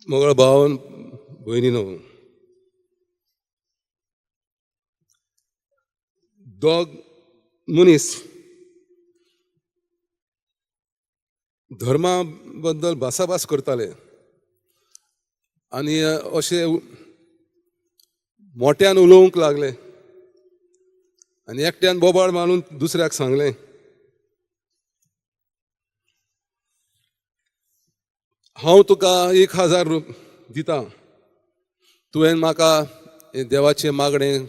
मोगळ भाव भयणीनो, दोग मनीस धर्मा बद्दल भासाभास करताले आनी अशे मोट्यान उलोवंक लागले आनी एकट्यान बोबाळ मारून दुसऱ्याक सांगलें, हांव तुका 1000 दिता, तुवें म्हाका देवाचें मागणें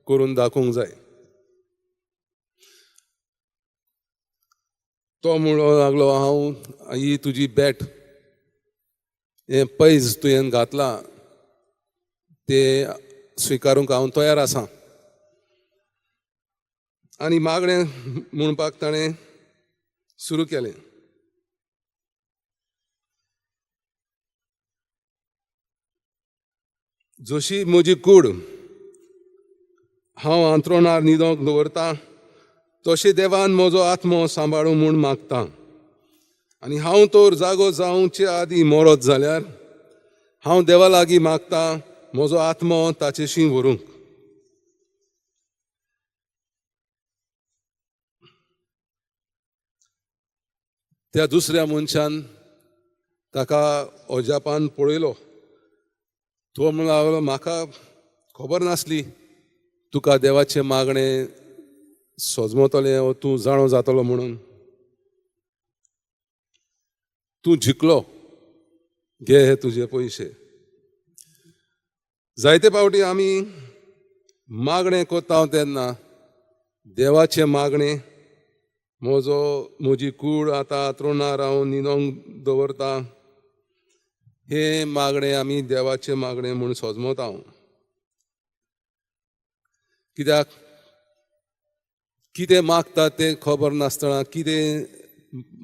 करून दाखोवंक जाय. तो म्हणूंक लागलो, हांव ही तुजी बॅट, हें पैज तुवें घातलां तें स्विकारूंक हांव तयार आसा. आनी मागणें म्हणपाक ताणें सुरू केलें. जशी म्हजी कूड हांव आंतरुणार न्हिदोंक दवरता तशें देवान म्हजो आत्मो सांबाळूं म्हूण मागता. आनी हांव तर जागो जावचे आदीं मरत जाल्यार हांव देवा लागीं मागता म्हजो आत्मो ताचेशी व्हरूंक. त्या दुसऱ्या मनशान ताका अजापान पळयलो. तो म्हणूंक लागलो, म्हाका खबर नासली तुका देवाचें मागणें सजमतलें वो तूं जाणो जातलो म्हणून. तूं जिखलो, घे हे तुजे पयशे. जायते फावटी आमी मागणें करता तेन्ना देवाचें मागणें, म्हजो म्हजी कूड आतां आंतरुणार हांव न्हिदोंक दवरता, हें मागणें आमी देवाचें मागणें म्हूण सजमता. कित्याक कितें मागता तें खबर नासतना, कितें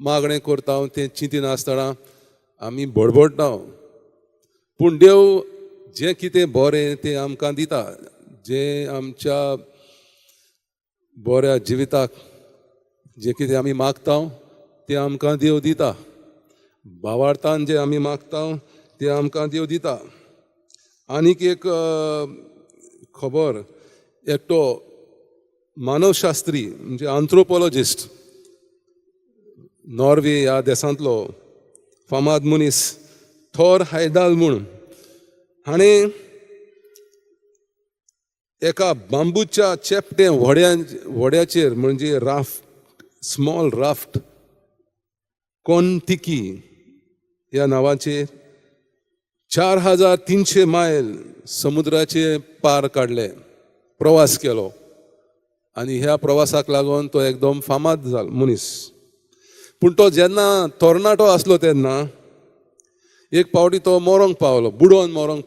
मागणें करता तें चिंतिनासतना आमी बडबडटा. पूण देव जें कितें बरें तें आमकां दिता, जें आमच्या बऱ्या जिविताक जें कितें आमी मागता तें आमकां देव दिता. भावार्थान जें आमी मागता तें आमकां देव दिता. आनीक एक खबर, एकटो मानवशास्त्री म्हणजे आंथ्रोपोलॉजिस्ट, नॉर्वे ह्या देशांतलो फामाद मनीस थॉर हायदाल म्हूण, हाणें एका बांबूच्या चेपटे व्हड्याचेर म्हणजे राफ्ट, स्मॉल राफ्ट, कोनतिकी ह्या नांवाचेर 4300 मायल समुद्राचे पार काडले, प्रवास केलो. आनी ह्या प्रवासाक लागून तो एकदम फामाद जालो मनीस. पूण तो जेन्ना तरणाटो आसलो तेन्ना एक पावटी तो मरोंक पावलो, बुडोवन मरोंक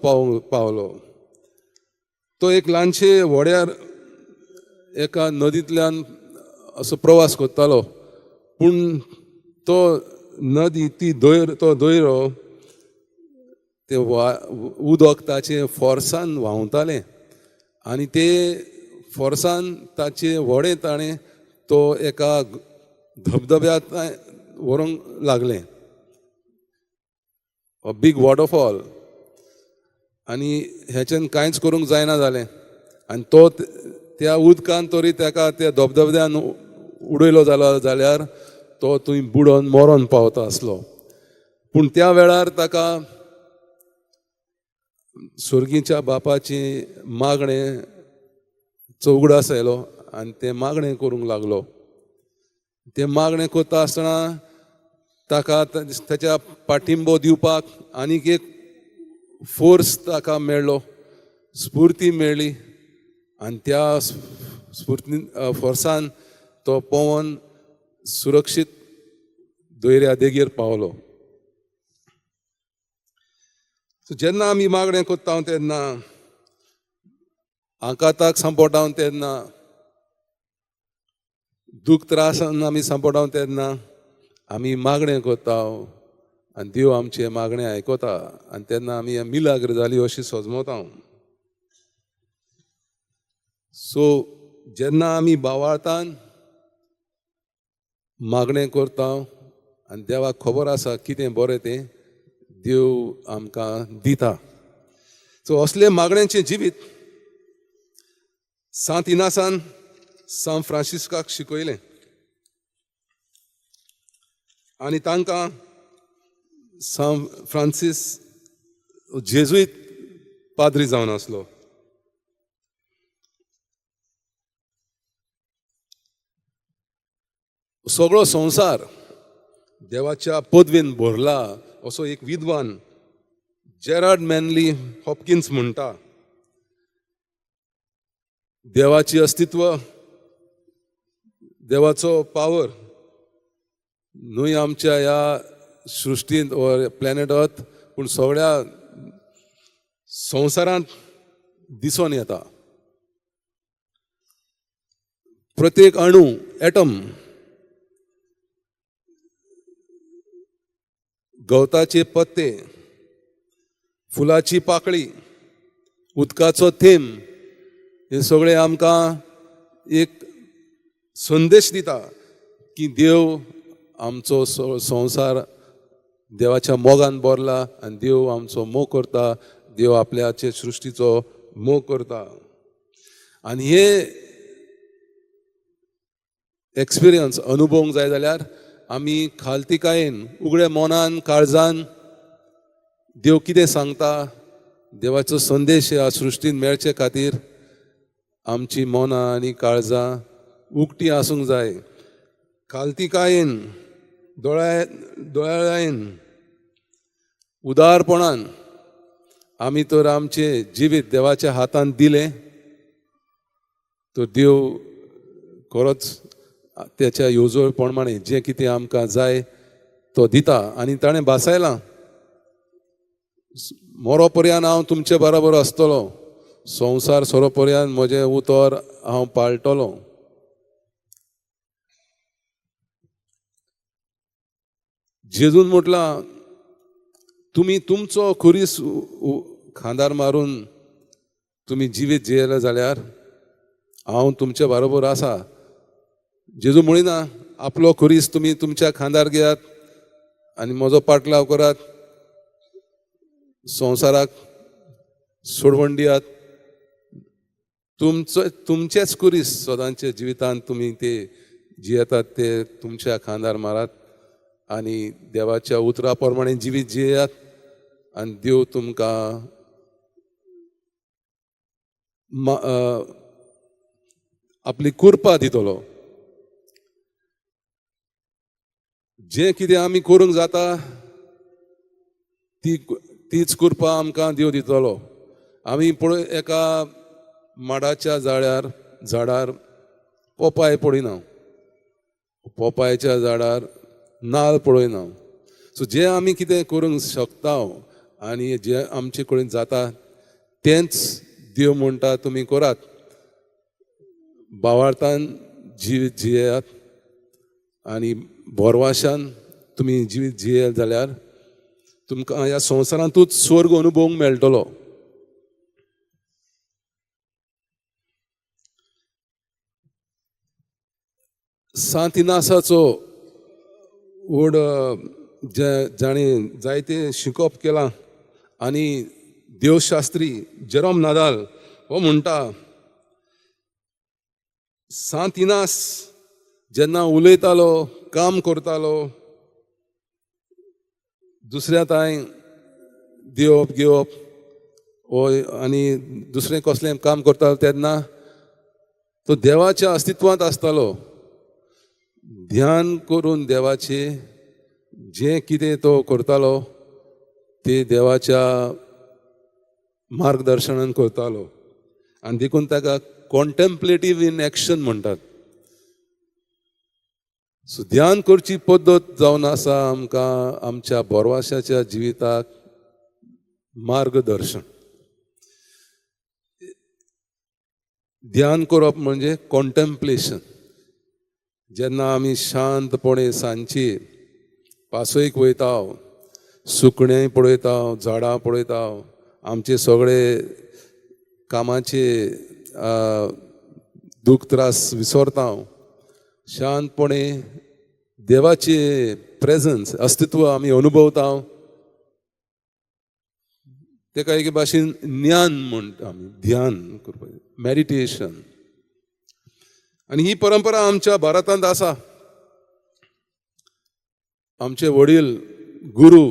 पावलो. तो एक ल्हानशे व्हड्यार एका नदींतल्यान असो प्रवास करतालो. पूण तो नदी ती तो दयरो ते उदक ताचें फोर्सान व्हांवतालें आनी ते फोर्सान ताचें व्हडें ताणें तो एका धबधब्यांत व्हरूंक लागलें, अ बीग वॉटरफॉल. आनी हेच्यान कांयच करूंक जायना जालें आनी तो त्या उदकान तरी ताका त्या धबधब्यान उडयलो जालो जाल्यार तो थंय बुडोन मरोन पावता आसलो. पूण त्या वेळार ताका स्वर्गीच्या बापाची मागणें चौगडास आयलो आनी तें मागणें करूंक लागलो. तें मागणें करता आसतना ताका ताच्या पाठिंबो दिवपाक आनीक एक फोर्स ताका मेळ्ळो, स्फुर्ती मेळ्ळी आनी त्या स्फुर्ती फोर्सान तो पोवन सुरक्षीत दर्या देगेर पावलो. जेन्ना आमी मागणें करता तेन्ना, आकांताक सांपडटा तेन्ना, दूख त्रासान आमी सांपडटा तेन्ना आमी मागणें करता आनी देव आमचें मागणें आयकता आनी तेन्ना आमी मिलाग्र जाली अशी सजमता. सो जेन्ना आमी भावार्थान मागणें करता आनी देवाक खबर आसा कितें बरें तें, देव आमकां दिता. सो असले मागण्यांचें जिवीत सांत इनासान सांत फ्रांसिस्काक शिकयलें आनी तांकां सांत फ्रांसीस जेजुईत पाद्री जावन आसलो. सगळो संवसार देवाच्या पदवेन भरला असो एक विद्वान जेराल्ड मॅनली हॉपकिन्स म्हणटा. देवाची अस्तित्व, देवाचो पावर न्हय आमच्या ह्या सृश्टींत वा प्लॅनेट अर्थ पूण सगळ्या संवसारांत दिसून येता. प्रत्येक अणू, एटम, गवताचे पत्ते, फुलाची पाकळी, उदकाचो थेंब हे सगळे आमकां एक संदेश दिता की देव आमचो संवसार देवाच्या मोगान भरला आनी देव आमचो मोग करता, देव आपल्याचे सृश्टीचो मोग करता. आनी हे एक्सपिरियन्स अनुभवूंक जाय जाल्यार आमी खालतिकायेन, उगड्या मनान, काळजान देव कितें सांगता, देवाचो संदेश ह्या सृश्टीन मेळचे खातीर आमची मनां आनी काळजां उगटी आसूंक जाय. खालतिकायेन, दोळ्यान, उदारपणान आमी तर आमचें जिवीत देवाच्या हातांत दिलें तर देव खरोच त्याच्या येवजण प्रमाणे जें कितें आमकां जाय तो दिता. आनी ताणें भासायलां, मरो पर्यंत हांव तुमचे बरोबर आसतलो, संवसार सोरो पर्यंत म्हजें उतर हांव पाळटलो. जेजून म्हटलां, तुमी तुमचो खुरीस खांदार मारून तुमी जिवीत जियेले जाल्यार हांव तुमचे बरोबर आसा. जेजू म्हणिना आपलो खुरीस तुमी तुमच्या खांदार घेयात आनी म्हजो पाटलाव करात, संवसाराक सोडवण दियात. तुमचो तुमचेच खुरीस सदांच्या जिवितांत तुमी ते जियेतात ते तुमच्या खांदार मारात आनी देवाच्या उतरा प्रमाणे जिवीत जियेयात आनी देव तुमकां आपली कृपा दितलो. जें कितें आमी करूंक जाता ती तीच कृपा आमकां देव दितलो. आमी पळय एका माडाच्या झाडार पोपाय पळयना, पोपायच्या झाडार नाल पळयना. सो जें आमी कितें करूंक शकता आनी जें आमचे कडेन जाता तेंच देव म्हणटा तुमी करात. भावार्थान जिवीत जियेयात आनी भरवाशान तुमी जिवीत जियेत जाल्यार तुमकां ह्या संवसारांतूच स्वर्ग अनुभवूंक मेळटलो. सांत इनासाचो व्हड जाणें जायतें शिकप केलां आनी देवशास्त्री जेरोम नादाल हो म्हणटा, सांत इनास जेन्ना उलयतालो, काम करतालो, दुसऱ्या तांय दिवप घेवप हो आनी दुसरें कसलें काम करतालो तेन्ना तो देवाच्या अस्तित्वांत आसतालो. ध्यान करून देवाचे जें कितें तो करतालो ते देवाच्या मार्गदर्शनान करतालो आनी देखून ताका कॉन्टेम्पलेटीव इन एक्शन म्हणटात. सो ध्यान करची पद्दत जावन आसा आमकां आमच्या बोरवाशाच्या जिविताक मार्गदर्शन. ध्यान करप म्हणजे कॉन्टेम्पलेशन. जेन्ना आमी शांतपणे सांजची पासयेक वयता, सुकणें पळयता, झाडां पळयता, आमचे सगळे कामाचे दूख त्रास विसरता, शांतपणे देवाचे प्रेजन्स अस्तित्व आमी अनुभवता. तेका एके भाशेन ज्ञान म्हणटा आमी, ध्यान करपाक, मेडिटेशन. आनी ही परंपरा आमच्या भारतांत आसा. आमचे वडील गुरू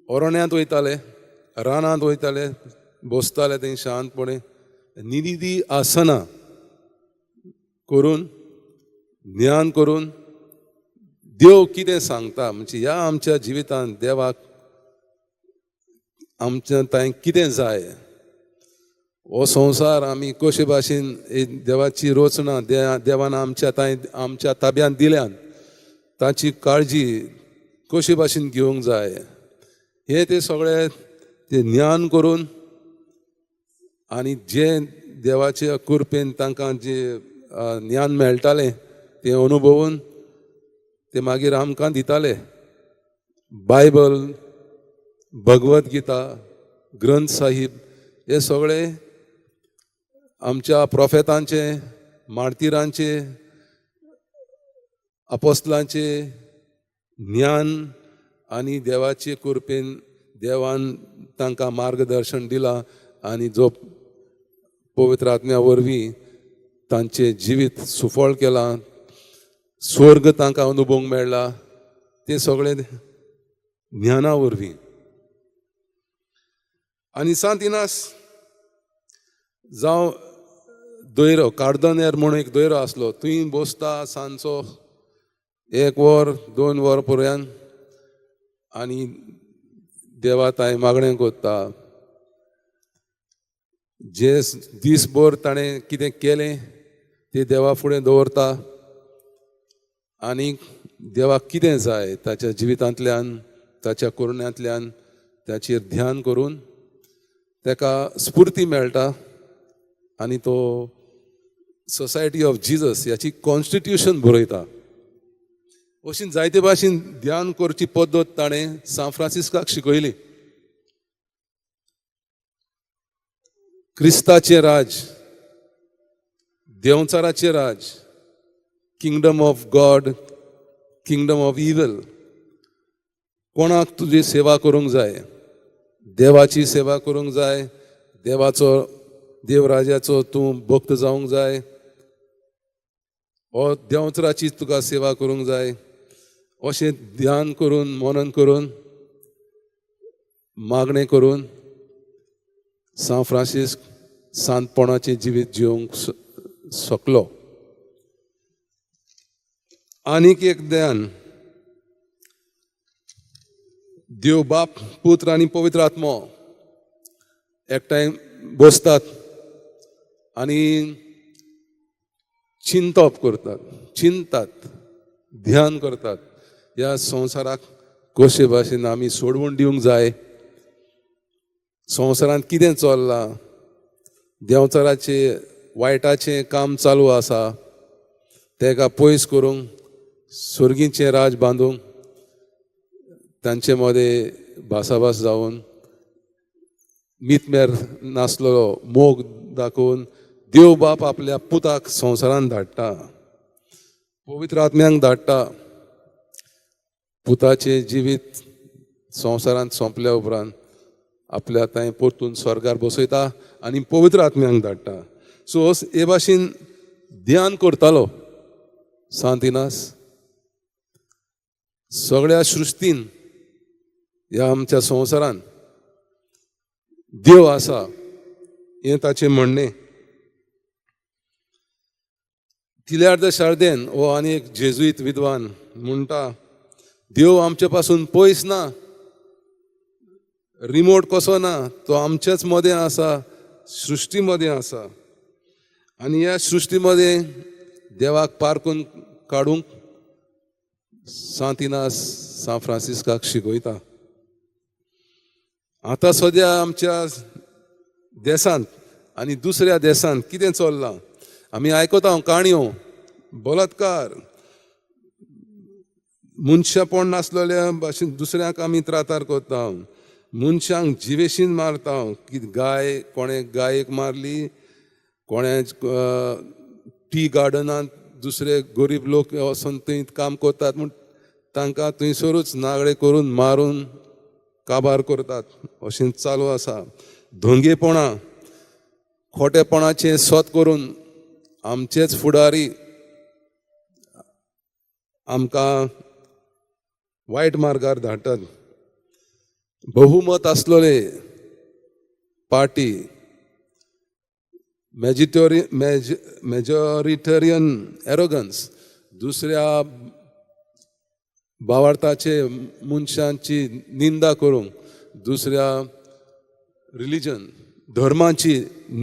अरण्यांत वयताले, रानांत वयताले, बसताले थंय शांतपणे निधी आसना करून, ज्ञान करून देव कितें सांगता, म्हणजे ह्या आमच्या जिवितांत देवाक आमच्या तांय कितें जाय, हो संवसार आमी कशे भाशेन देवाची रचना देवान आमच्या तांय आमच्या ताब्यांत दिल्यान ताची काळजी कशे भाशेन घेवंक जाय, हे ते सगळे ते ज्ञान करून आनी जे देवाच्या कृपेन तांकां जे ज्ञान मेळटालें तें अनुभवून ते मागीर आमकां दिताले. बायबल, भगवत गीता, ग्रंथ साहिब हे सगळे आमच्या प्रोफेतांचे, मार्तिरांचे, अपोस्लांचे ज्ञान आनी देवाचे कृपेन देवान तांकां मार्गदर्शन दिलां आनी जो पवित्र आत्म्या वरवीं तांचें जिवीत सुफळ केलां, स्वर्ग तांकां अनुभवूंक मेळ्ळा, तें सगळें ज्ञाना वरवीं. आनी सांत इनास जावं दोयरो कार्दोनेर म्हूण एक दोयरो आसलो, थंय बसता सांजचो 1 वर 2 वर पर्यंत आनी देवा तांय मागणें करता. जे दीसभर ताणें कितें केलें तें देवा फुडें दवरता आनी देवाक कितें जाय ताच्या जिवितांतल्यान, ताच्या कोरण्यांतल्यान ताचेर ध्यान करून ताका स्फुर्ती मेळटा आनी तो सोसायटी ऑफ जिजस ह्याची कॉन्स्टिट्युशन बरयता. अशी जायते भाशेन ध्यान करची पद्दत ताणें सांत फ्रांसिस्काक शिकयली. क्रिस्ताचें राज, देंवचाराचें राज, kingdom of God, kingdom of evil, कोणाक तुजी सेवा करूंक जाय, देवाची सेवा करूंक जाय, देवाचो देवराजाचो तूं भक्त जावंक जाय, ओ देंवचाराची तुका सेवा करूंक जाय, अशें ध्यान करून, मनन करून, मागणें करून सांत फ्रांसिस्क सांतपणाचें जिवीत जिवंक शकलो. आनीक एक ध्यान, देव बाप, पुत्र आनी पवित्र आत्मो एकठांय बसतात आनी चिंतप करतात, चिंतात, ध्यान करतात ह्या संवसाराक कशे भाशेन आमी सोडवून दिवंक जाय, संवसारांत कितें चल्लां, देंवचाराचें वायटाचें काम चालू आसा तेका पयस करूंक, सर्गीचें राज बांदूंक तांचे मदें भासाभास जावन मितमेर नासलेलो मोग दाखोवन देव बाप आपल्या पुताक संवसारांत धाडटा, पवित्र आत्म्यांक धाडटा. पुताचें जिवीत संवसारांत सोंपल्या उपरांत आपल्या थंय परतून स्वर्गार बसयता आनी पवित्र आत्म्यांक धाडटा. सो हे भाशेन ध्यान करतालो सांत इनास. सगळ्या सृश्टीन ह्या आमच्या संवसारान देव आसा हें ताचें म्हणणें. तिल्यार the शार्देन हो आनी एक जेजुईत विद्वान म्हणटा, देव आमचे पासून पयस ना, रिमोट कसो ना, तो आमचेच मदें आसा, सृश्टी मदें आसा आनी ह्या सृश्टी मदें देवाक पारकून काडूंक सांत इनास सांत फ्रांसिस्काक शिकयता. आतां सद्या आमच्या देशांत आनी दुसऱ्या देशांत कितें चल्लां आमी आयकता, काणयो, बलात्कार, मनशापण नासलेल्या भाशेन दुसऱ्यांक आमी त्रातार करता, मनशांक जिवेशीन मारता, की गाय कोणें गायेक मारली, कोणें टी गार्डनांत दुसरे गरीब लोक वचून थंय काम करतात म्हूण तांकां थंयसरूच नागडे करून मारून काबार करतात अशें चालू आसा. धोंगेपणां, खोटेपणाचें सत करून आमचेच फुडारी आमकां वायट मार्गार धाडटात. बहुमत आसलेले पार्टी, मेजॉरिटरियन एरोगन्स, दुसऱ्या भावार्थाचे मनशांची निंदा करूंक, दुसऱ्या रिलीजन धर्माची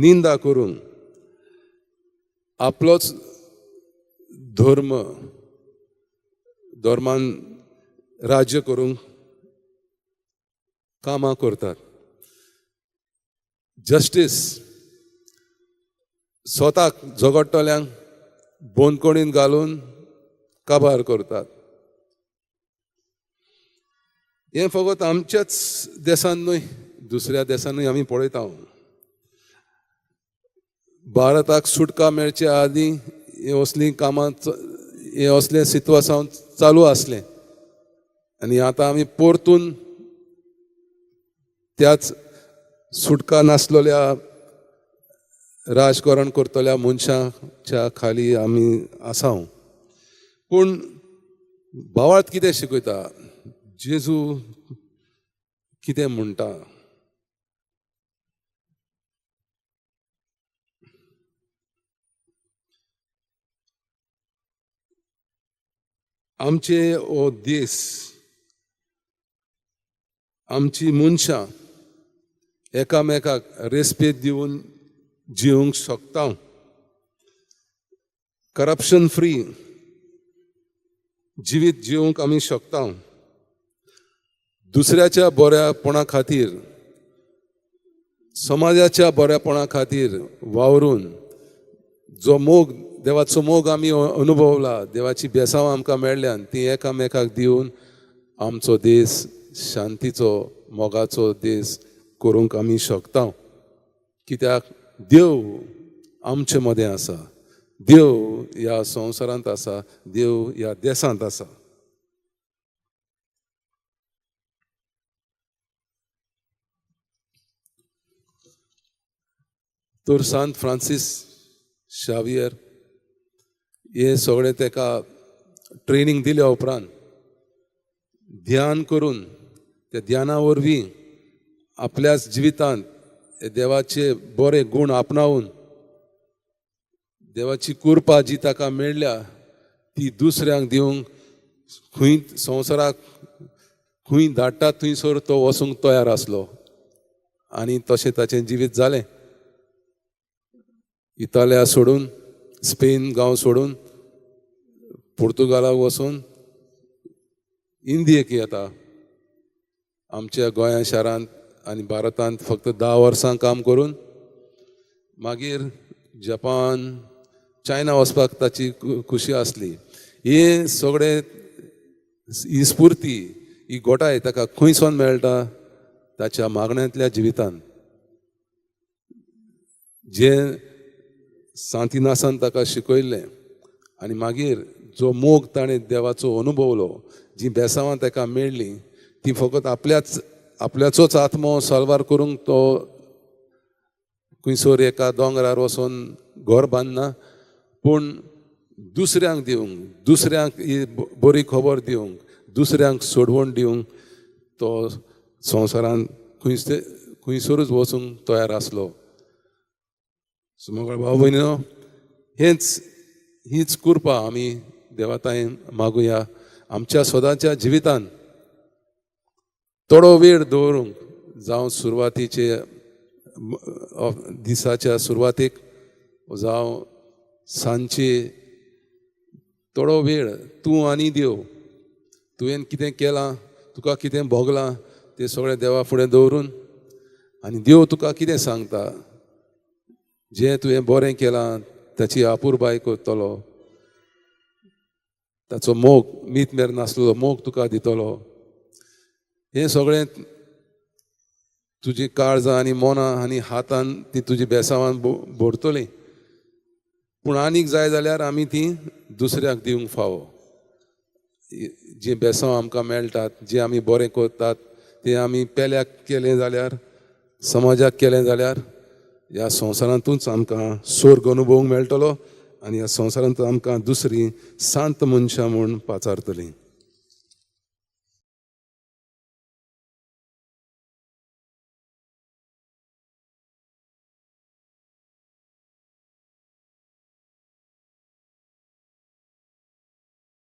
निंदा करून आपलोच धर्म धर्मान राज्य करूंक कामां करतात. जस्टीस, स्वताक झगडटल्यांक बंदखणींत घालून काबार करतात. हें फकत आमच्याच देशांत न्हय, दुसऱ्या देशांनूय आमी पळयता. भारताक सुटका मेळचे आदीं हें असलीं कामां, हें असलें सितवासांव चालू आसलें आनी आतां आमी परतून त्याच सुटका नासलेल्या राजकारण करतल्या मनशाच्या खाली आमी आसा. पूण भावार्थ कितें शिकयता, जेजू कितें म्हणटा? आमचे हो देश, आमची मनशां एकामेकाक रेस्पेद दिवन जिवंक शकता, करप्शन फ्री जिवीत जिवंक आमी शकता, दुसऱ्याच्या बऱ्यापणा खातीर, समाजाच्या बऱ्यापणा खातीर वावरून जो मोग, देवाचो मोग आमी अनुभवला, देवाची बेसांव आमकां मेळ्ळ्यान ती एकामेकाक दिवन आमचो देश शांतीचो, मोगाचो देश करूंक आमी शकता. कित्याक देव आमचे मदें आसा, देव ह्या संवसारांत आसा, देव ह्या देशांत आसा. तर सांत फ्रांसीस शावियर हे सगळें तेका ट्रेनींग दिल्या उपरांत ध्यान करून त्या ध्याना वरवीं आपल्याच जिवितांत देवाचे बरे गूण आपणावन देवाची कृपा जी ताका मेळ्ळ्या ती दुसऱ्यांक दिवंक खंय संवसाराक खंय धाडटा थंयसर तो वचूंक तयार आसलो आनी तशें ताचें जिवीत जालें. इतालिया सोडून, स्पेन गांव सोडून पुर्तुगालाक वचून इंडियेक येता. आमच्या गोंया शारांत आनी भारतांत फक्त 10 वर्सां काम करून मागीर जपान, चायना वचपाक ताची खुशी आसली. हे सगळे ही स्फुर्ती, ही गोटाय ताका खंयसून मेळटा? ताच्या मागण्यांतल्या जिवितान, जें सांतिनासान ताका शिकयल्लें आनी मागीर जो मोग ताणें देवाचो अनुभवलो, जीं बेसांवां ताका मेळ्ळीं ती फकत आपल्याचोच आत्मो साल्वार करूंक तो खंयसर एका दोंगरार वचून घर बांदना, पूण दुसऱ्यांक दिवंक, दुसऱ्यांक ही बरी खबर दिवंक, दुसऱ्यांक सोडवण दिवंक तो संवसारांत खंयसरूच वचूंक तयार आसलो. सुमोगळ भाव भयणीनो, हीच कृपा आमी देवाताय मागुया. आमच्या सदांच्या जिवितान थोडो वेळ दवरूंक, जावं सुरवातीचे दिसाच्या सुरवातीक, जावं सांजचे, थोडो वेळ तूं आनी देव, तुवें कितें केलां, तुका कितें भोगलां तें सगळें देवा फुडें दवरून आनी देव तुका कितें सांगता, जें तुवें बरें केलां ताची अपुरबाय करतलो, ताचो मोग मीत मेर नासलो मोग तुका दितलो. हें सगळें तुजी काळजां आनी मनां आनी हातान ती तुजी बेसांवान भरतली. पूण आनीक जाय जाल्यार आमी ती दुसऱ्याक दिवंक फावो. जी बेसांव आमकां मेळटात, जी आमी बरें करतात तें आमी पेल्याक केलें जाल्यार, समाजाक केलें जाल्यार ह्या संवसारांतूच आमकां स्वर्ग अनुभवूंक मेळटलो आनी ह्या संवसारांत आमकां दुसरीं सांत मनशां म्हूण पाचारतलीं.